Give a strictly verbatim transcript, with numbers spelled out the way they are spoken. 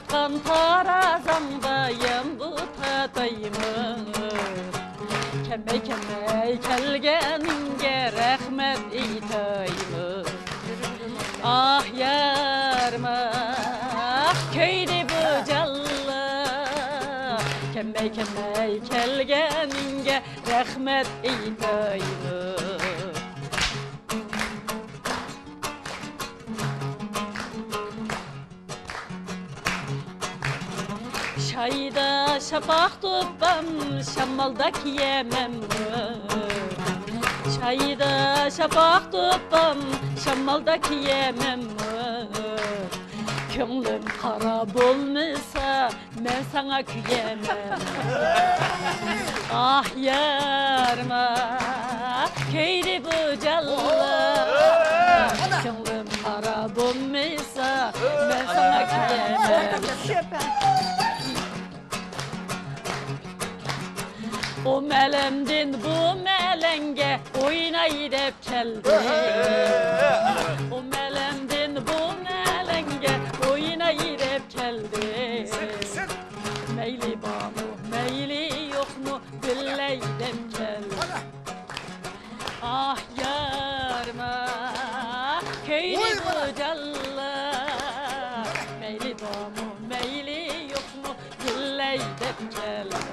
قان تارازاڭدا يەم بۇ تاتايمىز. كەممەي كەممەي كەلگەنگە رەھمەت ئېيتايمىز. ئاھ يارماق كۆيدى بۇ جانلار، كەممەي كەممەي كەلگەنگە رەھمەت ئېيتايمىز. شايدا شاپاق تۇتسام، شامالدا كىيەمەنمۇ؟ شايدا شاپاق تۇتسام، شامالدا كىيەمەنمۇ؟ كۆڭلۈم قارا بولمىسا، مەن ساڭا كۆيەمەن. ئاھ يارماق كۆيدى بۇ جانلار، كۆڭلۈم قارا بولمىسا، مەن ساڭا كۆيەمەن. ئۇ مەلەمدىن بۇ مەلەڭگە ئويناي دەپ كەلدى. ئۇ مەلەمدىن بۇ مەلەڭگە ئويناي دەپ كەلدى. مەيلى بارمۇ، مەيلى يوقمۇ، بىلەي دەپ كەلدى. ئاھ يارماق كۆيدى بۇ جانلار، مەيلى بارمۇ، مەيلى يوقمۇ، بىلەي دەپ كەلدى.